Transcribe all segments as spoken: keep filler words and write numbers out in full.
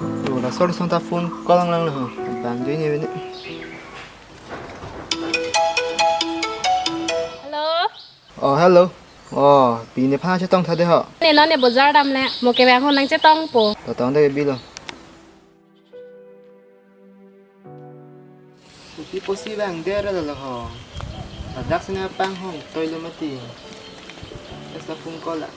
Oh, laso ason ta phone call lang lang lo ho. Bang dei ne bini. Hello. Oh, hello. Oh, pini nephan chetong tha dei ho. Ne non ne bojar damle. Mo kevang ho nangchetongpo. To tong dei ke bilo. Kopi pusi vangdet ra lo ho. Ladak si ne panghong toi lo mati. Esta phone call la.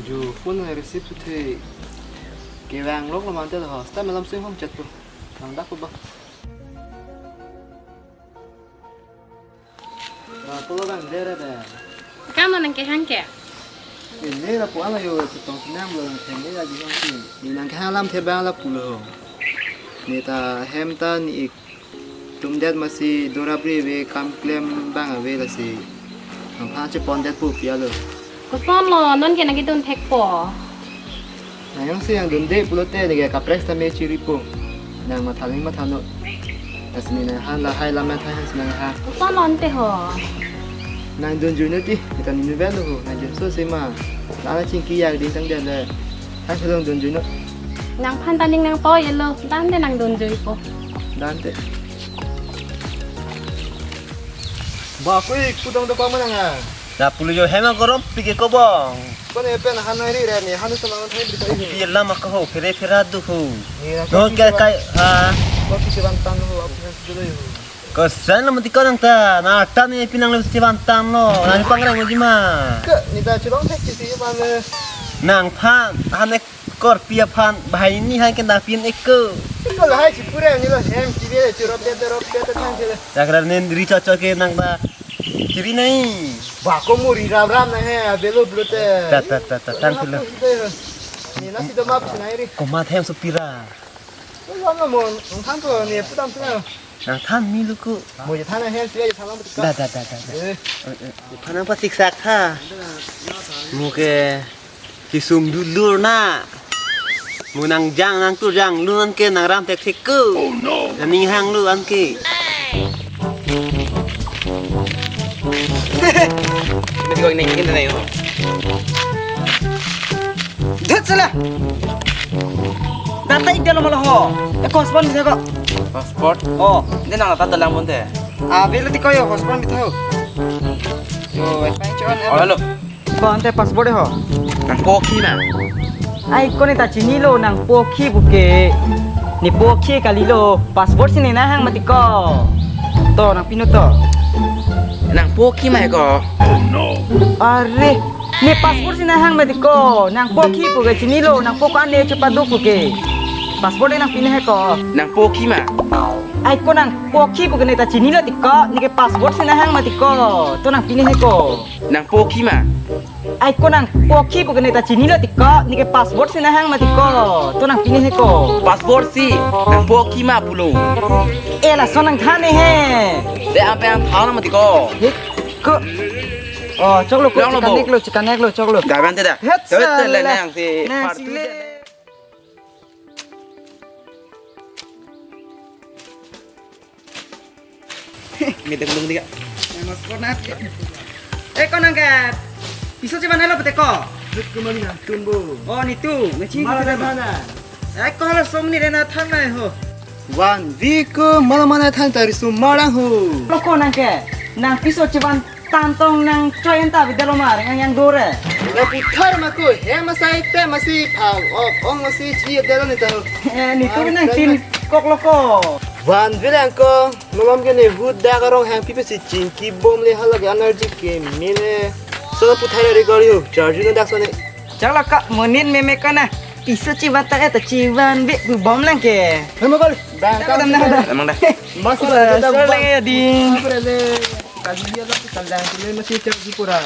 Jo phone receive puthe. Kevang lok lo mante lo ho. Sta melam sing hong chat po. Vangdak po ba. Ah, pulo vangdet ra da. Kam lo nangkehang ke? Ini lapu-an lo yo chetong sinam lo nangkehang ne la di hong si. Ne nangkehang alamthe abang lapu lo. Ne ta hem ta ne ik tumdet masi dora bre ave kam klem abang ave lasi. Nangphan chepondetpo pi alo. Koson lo, non ke nangkedun thekpo. Nang jongsi nangdunde pulote ne ke kaprek sitame chiripo. Nang matha ling matha non. Lasi ne nangphan lahai lam nangthang si nanghang. Koson lo ante ho. Nangdunjui non ti, kita ninu vel ho, nang jumso sema. Lana chingki yak ding tang dia le. Hai selong dunjui non. Nangphan ta ning nangpo ye lo, dan te nangdunjuipo. Dan te. Ba kui kudong do pa manang a. Na pulu jo hem agorom pike kobong. Kone pen han nai ri re ne han sama thai bri thai. Pi lam ako ho phere phere do ho. Ni na No kopi ke chevang- kai ha. Kopi chevangtang ho, api nang sudah ho. Koson lo mati konang ta. Na atan ne pinang le chevangtang lo. Na ni pangrang mo jima. Ke ni ta chevang thek si si pa le. Nangphan han ek korpi aphan bahai ni hai ke na pin ek ko. Ko lahai si pura ni lo hem si be chirop de rop de thang si le. Takra nen ri cho cho ke nang ba. Chiri nai. Ba ko muri ram ram na he, avelo pulote. Ta, ta, ta, ta, tang pilo. Ni nasi do map sinai ri. Komat hem sopira. Ko lo mo, nang than to ni putam tu na. Nangthan mi luku. Mo je than he, si je than lo. Da, da, da, da, da. Eh. Eh, eh. Phanang pasik sak ha. Mo ke kisum dulur na. Mo nangjang nangturjang lu anke nangram thekthek ko. Oh no. Naning hang lu anke. Ini kau ini ini na yo. Dut sala. Data ik dalo malo ho. E passport bisa ko. Passport? Oh, ini nang data dalang bonte. Ah, bilo ti ko yo passport bithau. Yo, e pai chon. Oh, hello. Ko ante passport ho. Nang pokhi ma? Ai ko ne ta chinilo nang pokhi puke. Ne pokhi kalilo passport si ne nahang mati ko. To nang pinu to. Nang pokhi ma ko? Are, ne passport si nahang mati ko. Nang pokhi puke chinilo nang poko ane chepado puke. Passport nang pine he ko. Nang pokhi ma? Ai ko nang pokhi puke ne ta chinilo ti ko. Ne ke passport si nahang mati ko. To nang pine he ko. Nang pokhi ma? Ai ko nang pokhi puke ne ta chinilo ti ko, ne ke passport si nahang mati ko, to nang pine he ko. Passport si, nang pokhi ma pulo. E lason nangthan ne he. De ape ang thau na mati ko. He ko. Oh, choklo ko, Long lo bo. Chikanek lo, chikanek lo, choklo. Gaban te da. Het Gaban te le sala. Nang si Nang partu si le. Te. Midang dong dia. Mas konat. Eh, ko nang ke piso chevan lo pute ko. Dut ko mali na tumbo. Oh, nitu. Machine Mala na mana. Eh, ko hala som ni rena thang na ho. Van vi ko mala mana thang tari sumara ho. Lo ko nang ke. Nang piso chevan tantong nang choi anta bidalo mar nang yang dore. Nang puthar ma ko hem asai te masi phang ok ong masi chi delo ni tano. Eh, nitu nang tin kok lo ko. Van vi lang ko, malom ke ne hut dak arong hang pipe si chingki bom le hala ke energy ke mile. So puthar re gol yo, charge no dak so ne. Chalo ka monin meme ko na. Piso chevan ta eta chevan bi bu bom lang ke. Hemo gol. Bang Dak ka dam, dak dam. Emang dah. Mas Udah, dah, sore dah. Lagi ya, ding. Apa dah le? Kali dia lah kita lang tu le masih cek di pura.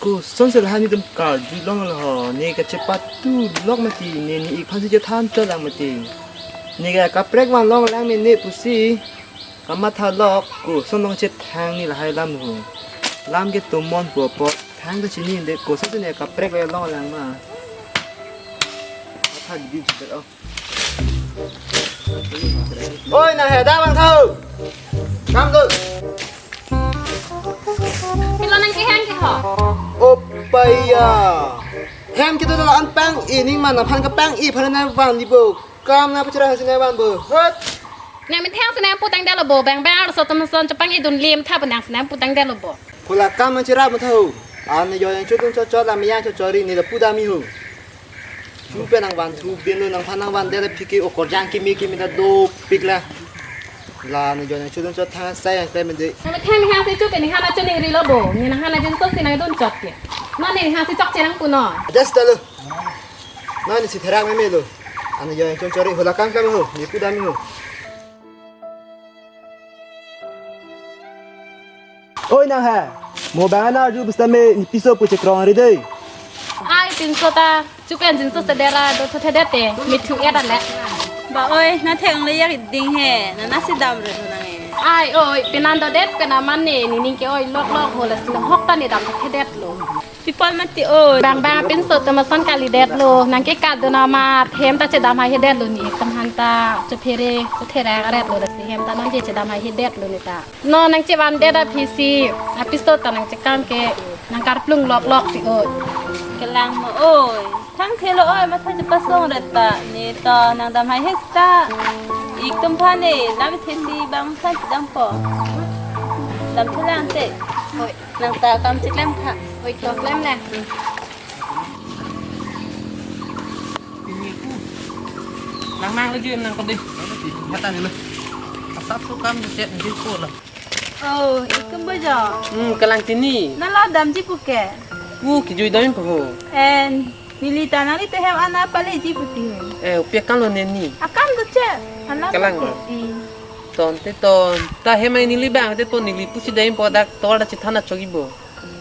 Koson sel hani dum karju long lo ho. Ne kachepatu lok mati. Ne ne ik phan si chethan cho lang mati. Ne ka kaprek van long lang me ne pusi. Kamatha lok koson long chethang ne lahai lam ho. Lam ke tumon po po. Thang ta chini de koson si ne kaprek le long lang ma. Matha gidi gidi oh. Oi, nang he, da vangtha ho. Kam do. Pilo nang kehem ke ho? Opaya. Hem kedo la-an pang-i, ning mana phan kepang-i aphan nang van di bo. Kam nang pachara si nang van bo. Hot. Nang methang si nang putang dalo bo, bang bang arloso atum ason chepang-i dun lim tha pu nang si nang putang dalo bo. Hala kam nang chara matha ho. An yo yang chodun chochot la meyang chochori ne la pudam-i ho. Chu pen nang van thu bin lo, nang phan nang van dele phike okorjang kimi kimi ta dopik la. La ne jo ne chudun chot thang sai yang klem de. Nang thang ni hang si chu pen ni hana chu ningri lo bo. Ni nang hana jinso si nang dun chot ke. Non ni hang si chokche nang punon. Just lo. Non ni si therak meme lo. An jo yang chon chori hala kam kam ho. Ni pudam-i ho. Oi nang he, mo bang ana arju bista me ni piso pu chekrong ari dei. Ai pinso ta, chu pen jinso sedera do thothe det te, mithu et ale. Ba oi, na thek le yak ding he, na na si dam re do nang e. Ai oi, penan do det, penan man ne, ni ning ke oi lok lok ho la si hok ta ne dam thothe det lo. People mati oi. Bang bang pinso atum ason kalidet lo, nang ke kadun amat, hem ta chedam haihedet lo ni, ekdom han ta, chephere, chephere aret lo, lasi hem ta nang ke chedam haihedet lo ni ta. Non nang chevan det aphi si, apiso ta nang chekam ke, nang karplung lok lok si oi. Kelang mo oi. Thangthe lo oi, matha chepasong ret ta. Ni to nang dam haihe ta. Ik tum phan ne, lam the si bang phan si dam po. Dam the lang te. Oi. Nang ta kam cheklem tha. Oi, to klem le. Nang nang lagi nang kau deh. Mata ni lo. Asap tu kam chet ni ko la. Oh, ikum bojo. Hmm, kelang tini. Nalo damji puke. Pu kijui dam po. En, neli ta nangli te hem ana paleji puti. Eh, upia kan lo neni. Akam do che. Ana kelang puke. Lo. I. Ton te ton. Ta hem ai neli bang te ton neli pusi dam po dak tor da chithana chogi bo.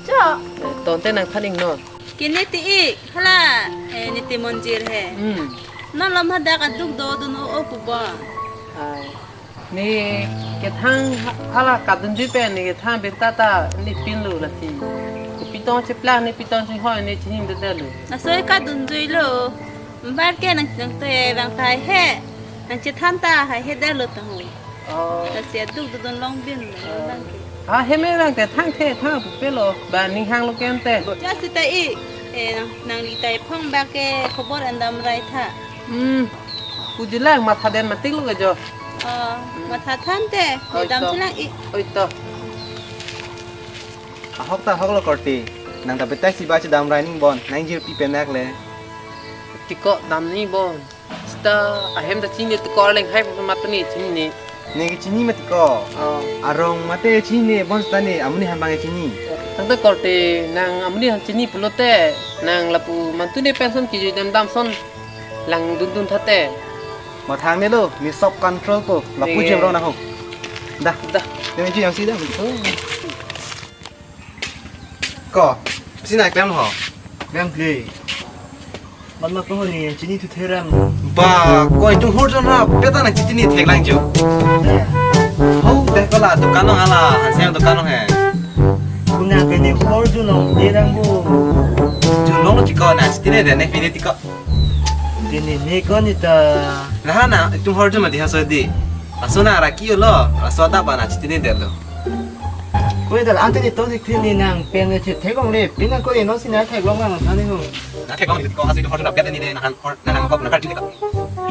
Cho. Eh, ton te nang thaning non. Kene ti ik, hala, eh, niti monjir he. Hmm. Non lom hadak aduk do dun o o pu bo. Ai. Ne kethang ha-, hala kadunji pen ne kethang benta ta ne pin lo lasi. Pitong cheplang ne pitong chinghoi ne chini de de lo. Asoi kadunji lo. Bar ke nang nang te bang tai he. Nang chethan ta haihe de lo ta ho. Oh. Lasi aduk dudun long bin ne bang ke. Ah, heme bang te thangthe thang pu pe lo. Ba ning hang lo ken te. Cha si ta i. Eh, nang, nangli ta iphong bak ke khobor endam rai tha. Hmm. Pujilang matha den matik lo ke jo. Oh, matha than te. Oi, dam to. Silang i. Oi to. Ahok ta ahok lo korte. Nang ta betai si ba chedam rai ning bon. Nang jirpi penak le. Tiko dam ni bon. Sita ahem ta chini tiko leng hai pun mata ni chini ni. Ne ke chini mati ko. Oh. Arong mate chini ne bon sita ne amonit han bang chini. Tangte korte nang amonit han chini pulote nang lapu mantu ne pension kiju dam dam son lang dun dun thate. Mathang ne lo, ne self control po. Lapu ne jem rong na ho. Dah. Dah. Ne ji yang si dah. Oh. Ko, si nang klem ho. Klem kle. Man ma ko ni chini thu theram. Ba, ko itum hor jon ra peta nang chini thek lang jo. Eh. Ho, te ko la dukan nong hala, hanseng dukan nong he. Kuna ke ni hor jon nong de lang bo. Jon nong lo tiko na chini de ne pine tiko. Tini ne ko ni ta. Laha na, itum hor jon ma di haso di. Laso na raki lo, laso ta ba na chini de lo. Koi dal ante ni to dik thil ni nang pen le chet thek ong le, pin nang koi no si na thek long nang thani ho. Na thek long ni ko asi ko na pet ni le na han or na han ko na kar chili ka.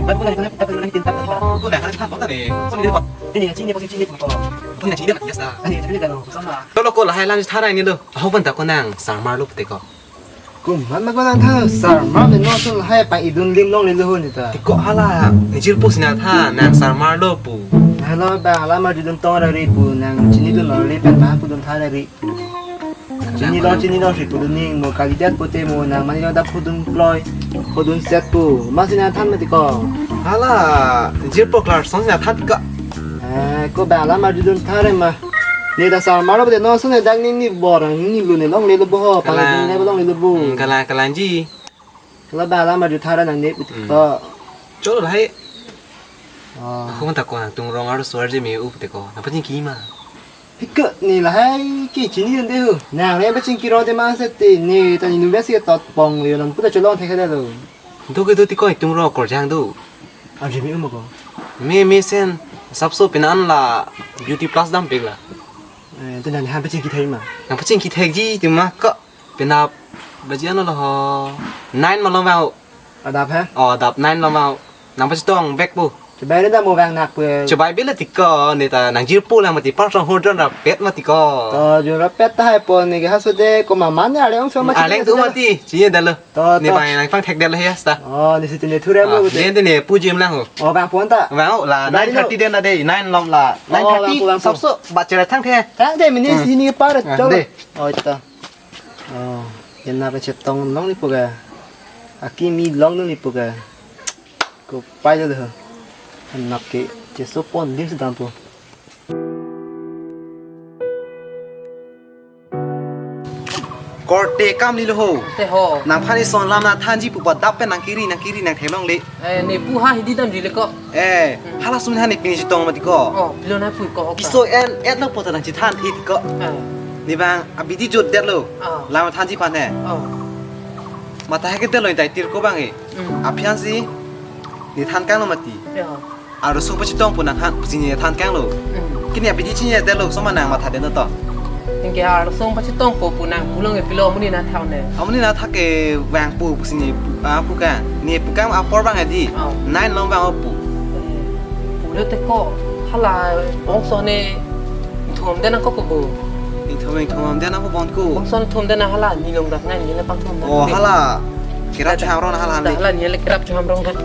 Bat ko na ko na pita ko na hitin ta ta. Ko na han ko ta ni. So ni ko. Ini yang chini ko chini ko. Ko na chini ka ya sa. Ani chini ka no sama. Lo ko lahai lang tharai ni lo. Aho ban ta ko nang sarmar lo pute ko. Kum, man ma ko nang tha, sarmar le no sun hai pa idun lim long le lo ni ta. Tiko hala, ni jirpo si nang tha, nang sarmar lo pu. Hala ba, hala ma judun tong ra ri pu, nang chini dun lo ri pen pa pu dun tha ra ri. Chini lo, chini lo, si pu dun ning, mo kalidet pute mo, nang mani lo da pu dun ploi, pu dun set pu. Ma si nang than ma tiko. Hala, ni jirpo klar song si nang than tiko. Eh, ko ba, hala ma judun tha re ma. Ne ta sarmar lo de no sun ne dak ni ni bor ni lu ne long le lo bo ho, pa kalang, ne long le lo bo. Hmm, kalang, kalang ji. Hala ba hala ma ju tha ra nang ne pute ko. Cholo lahai. Oh. Ako ta ko nang tung rong arloso arje me u pute ko. Na pachingki ma. Hiko ni lahai ki chini de hu. Nang le pachingki ro de ma se te ne ta ni nu besi tot pong yo nang puta cholong thek da lo. Do ke do tiko itum ro korjang do. Arje me u ma ko. Me, me sen, sapso penang la beauty plus dampik la. Eh, tu nang ha pachingki thek ma? Nang pachingki thekji tu ma ko. Penap baji ano lo ho. Nine malom vang. Adap he? Oh, adap nine malom vang. Nang pachetong bek po. Chebai rin da mo vang nak po. Chebai bela tiko, ne ta nang jirpo lang mati, par song hodron ra pet mati ko. To, jun ra pet ta hai po, ne ke haso de, ko mama ne areng so ma. Areng tu mati, chini dalo. To, ne to. Bai nang pangthek dalo ya sta. Oh, ne si tine thu rem lo. Ne tine pu jim lang ho. Oh, vang pon ta. Vang la, nine thirty den ade, nine malom la. Oh, nine thirty, vang po, vang po. Sapso, bat chera thang the. Thang the, mini si ne par, ah, chalo. De. Oh, ita. Oh, yan na pachetong long ni puga. Aki mi long ni puga. Ko pai lo de ho. Anak ke cheso pon lim sedang po. Korte kam ni lo ho. Te ho. Nang phani son lam na thanji pu ba dap pen nang kiri, nang kiri, nang thelong le. Eh, ne pu ha hidi dam ji le ko. Eh, hmm. Hala sum hani pini chetong mati ko. Oh, pilo na pu ko. Kiso en, et lo po ta nang chethan thi ti ko. Eh. Ne bang abidi jot det lo. Ah. Lam thanji pan he. Oh. Matha he ke det lo tai tir ko bang e. Hmm. Aphian si ne than kang lo mati. Ya. Arloso pachetong pu nang han, pusi ne than kang lo. Hmm. Kini abidi chini det lo, soma nang matha den to. Ningke arloso pachetong po pu nang pulo nge pilo amonit na thau ne. Amonit na thak ke vang po pusi ne pu, ah, pu kang. Ne pu kang apor bang adi. Oh. Nine malom vang pu. Pulo te ko hala bongso ne thom den ko ko bo. Ingthom, ingthom den ko bon ko. Bongso ne thom den hala ni long dak ngai ni le pang thom den. Oh, hala. Kerap cheham rong hala ni. Hala ni le kerap cheham rong dak.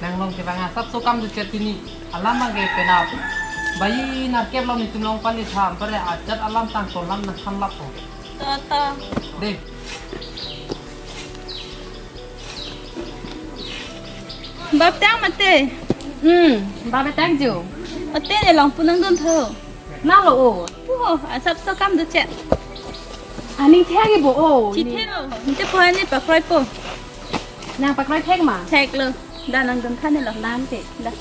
Nang long kevang asap so kam duchet pini. Alam age penap. Bayi narkep long nitum long pali tham pare ajat alam tang tolam nang tham lapo. Tata. De. Bap tang mate. Hmm, bap tang jo. Mate ne long punang dun tho. Na lo o. Pu ho, asap so kam duchet. Aning thek bo o. Chi thek lo. Nte po ani pakroi po. Nang pakroi thek ma? Thek lo. Da nang dun than lo nang te. Da.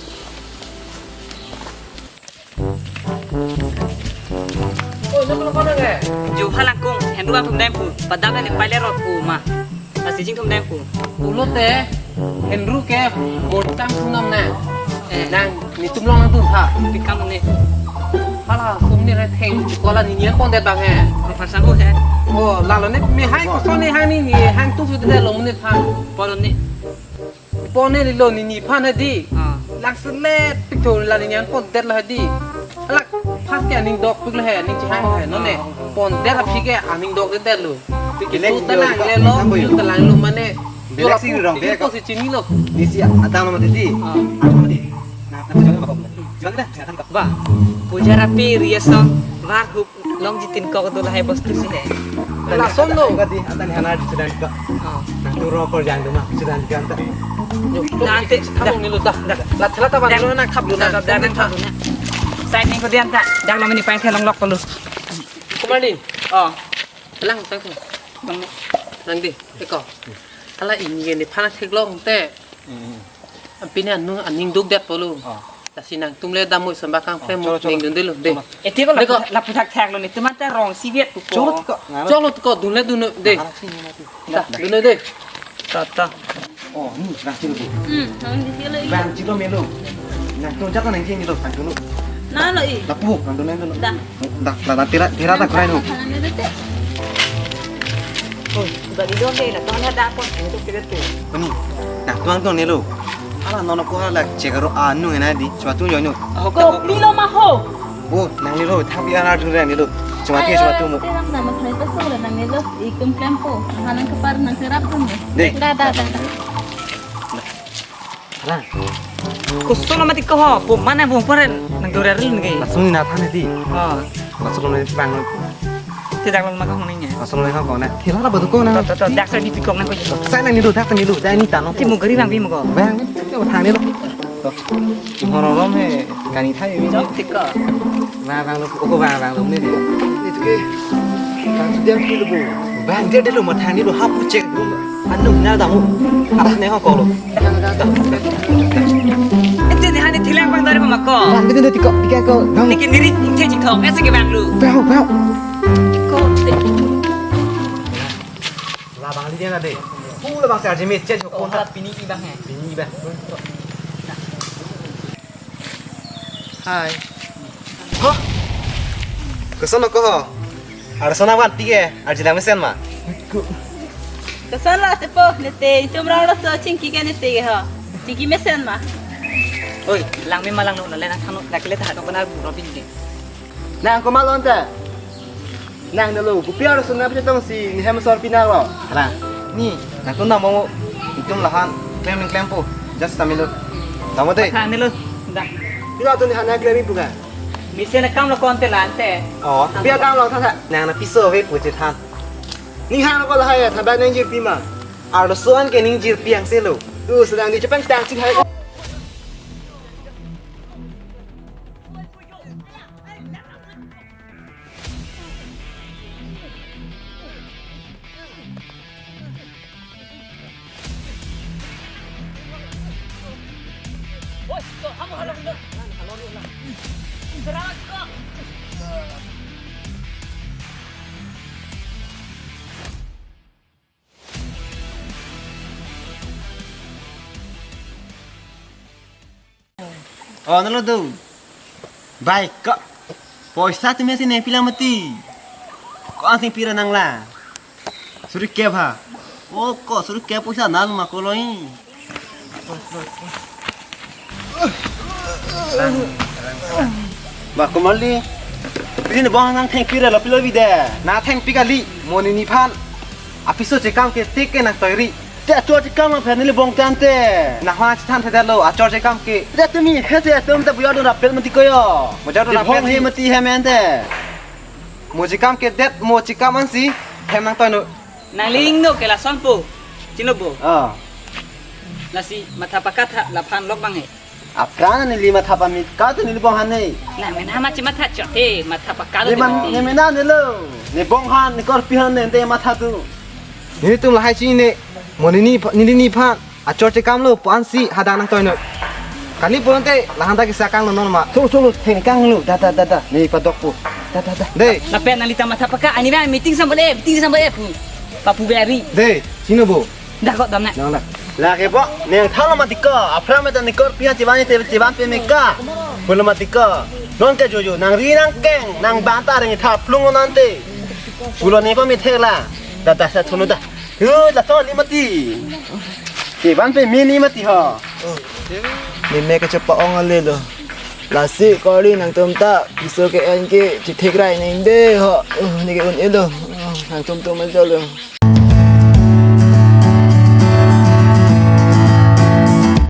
Oi, nang lo kono ke? Jo halangkung, Henru atum dem pu. Padam ne pale rot pu ma. Pasi jing tum deng pu. Pulote Henru ke mortang sunam na. Eh. Nang nitum long nang tun ha. Pikam ne. Hala sum ni re theng chikola ni nian pon det bang he. Ko pasang ko he. Oh, lalo ne me hai ko son ne hang ni ni hang tu su de long ne phan. Polo ne. Pon ne lo ni ni phan he di. Ah. Lang selet pik tho la ni nian pon det lo he di. Alak, pas ke aning dok pik lo he, aning chihang he, non ne. Pon det aphi ke aning dok det lo. Pik ke su ta nang le lo, su ta lang lo mane. Belek si rong belek ko si chini lo. Ni si adam lo mati di. Ah. Adam lo mati. Nah, tapi jangan apa-apa. Jangan dah, jangan apa. Ba, puja rapi riaso, war hup, long jitin kok tu lahai bostu si he. Lason lo. Enggak di, atan hana di sedang ka. Ah. Nah, tu rokok yang tu mah, sedang ka anta. Yo, nanti, dah. Thamung ni lo dah. Dah. La thela ta ban lo na khap lo na. Dah, dah, dah, dah. Sai ni ko dian ta. Dak lo mini pain thelong lok pelu. Kumar di. Oh. Telang tang. Bang. Nang di. Eko. Ala ini ke ni phana theklong te. Hmm. Ampine anu aning duk det polu. Oh. Lasi nangtum le damoi samba kang, oh, frame cholo, cholo. Ning dun dulu de. Cholo. Eti ko. Deko. Lapu thak thak lo ni. Teman ta rong si viet pu ko. Cholo tiko. Cholo tiko, dun le dun de. Nah, sini mati. Ta, dun de. Ta, ta. Oh, ni bang chilo bu. Hmm, nang di sini lagi. Bang chilo melo. Nangtum jat nang jing lo, nang dulu. Nah, lo i. Lapu, nang dun dulu. Dah. Dak, dak, dak, tira, tira dak kurai nu. Makanan itu teh. Oh, bagi dong deh, nah, tuan ada apa? Itu kita tuh. Anu, nah, tuan tuh ni lo. Hala nono ko hala cek ro anu ngena di, cuma tuh yo nu. Kopi lo maho. Oh, nang ni lo, tapi anak tuh ni lo. Cuma tuh, cuma tuh mu. Ayo, tiram nama saya pasal nang ni lo, ikum klempo. Nang kepar nang kerap tuh. Deh. Dah, dah, dah, dah. Hala. Koson lo mati ko ho, po mana bung paren nang dore ril nge. Langsung ni nathan di. Oh. Langsung lo bang. Tidak lo maka hong ni. Langsung lo kau na. Thela apa tuh kau na? To, to, to, dak sa di pikok nang ko. Sai nang ni do, dak ni do, dak ni tano. Ti mo gari bang bi mo ko. Bang, kau thang ni lo. To. Horo rom he, kani thai ni. Jok tiko. Bang, bang lo, oko bang, bang lo ni. Itu ke. Bang, dia dulu bu. Bang, dia dulu mathan ni lo, hap cek dulu. Anu na damu. Arah ne ho kolo. Ente ni hani thilang bang dari mama ko. Bang, gitu deh tiko, tiga ko. Bang. Niki niri ingte jing thok, ese ke bang lu. Bang, bang. Tiko. La bang li Yan ade. Pu labang si arje mesen chokpon ta. Pini ibang he. Pini ibang. Hai. Ho. Koson ko ho? Arson awan pike, arje lang mesen ma? Koson lo tepo, nete, itum rong lo so chingki ke nete ke ho. Chingki mesen ma? Oi, langme ma langno, lale nangthanlo, lake le tha, kona buro pini ke. Nang komat lo ante? Nang nelo, kopi arson nangpachetong si, ne hem sor pinak lo. Hala, ni, nangtum nang mo, itum lahan, klem ning klempo, just samilo. Tamo te? Tha nelo, da. Pilo tu ne han nang klem ipu ka? Mesen akam lo konte lante. Oh, pi akam lo tha tha. Nang nangpiso ave pu chethan. Ning hang lo ko lahai ya, tha ba nang jirpi ma. Arloso an ke ning jirpi ang selo. Tu sedang di chepang tang ching hai. Oh, nalo do. Bai, ko poisa tumi si nangpi lang mati. Ko-an si pira nanglang? Suri ke ba? Oh, ko suri ke poisa nang ma ko loi. Ba ko mali. Pini ne bong nangthengpi ra lo pilo bide. Nangthengpi kali, mo nini phan. Apiso chekam ke tik ke nangtoiri. Te achor chekam aphan neli bong tangte. Nahwa chethan thedetlo, achor chekam ke. Te tumi he se atum ta buyar dun rapet mati ko yo. Buyar dun rapet bong he mati he mente. Mo chekam ke det, mo chekam ansi hem nangtoinon. Nangli ingno ke lason po. Chino bo. Ah. Lasi matha pakat ha laphan lok bang he. Apran neli matha pamit ka tu neli bong han nei. Nang mena ma chematha chot he, matha pakat. Ne man, ne mena nelo. Ne bong han, ne korpi han ne, ante matha tu. Netum lahai chini ne. Mo nini, nini ni phan. Achor chekam lo, pu ansi hadak nangtoinon. Kali pu ante, lahan ta kisa kanglo non ma. Thulu, thulu, theng kanglo. Da, da, da, da. Ne padok pu. Da, da, da. Dei. Lapen nangli ta matha pakat, ani ba meeting sambal eh, meeting sambal eh pu. Papu beri. Dei, chino bo. Da ko dam na. Nang da. Lake bo, nangthanlo mati ko, apran mati ne korpi ha chevan te chevan pe me ka. Pulo mati ko. Non ke jojo, nangri nangkeng, nang banta reng tha plung nante. Pulo ne pa me thek la. Da da sa thunu da. Hu, laso li mati. Chevan pe me ni mati ho. Ne me ke chepa-ong ale lo. Lasi kori nangtum ta, piso ke-en ke chethek rai nang de ho. Uh, ne ke un-e lo. Uh, nangtum tum ajo lo.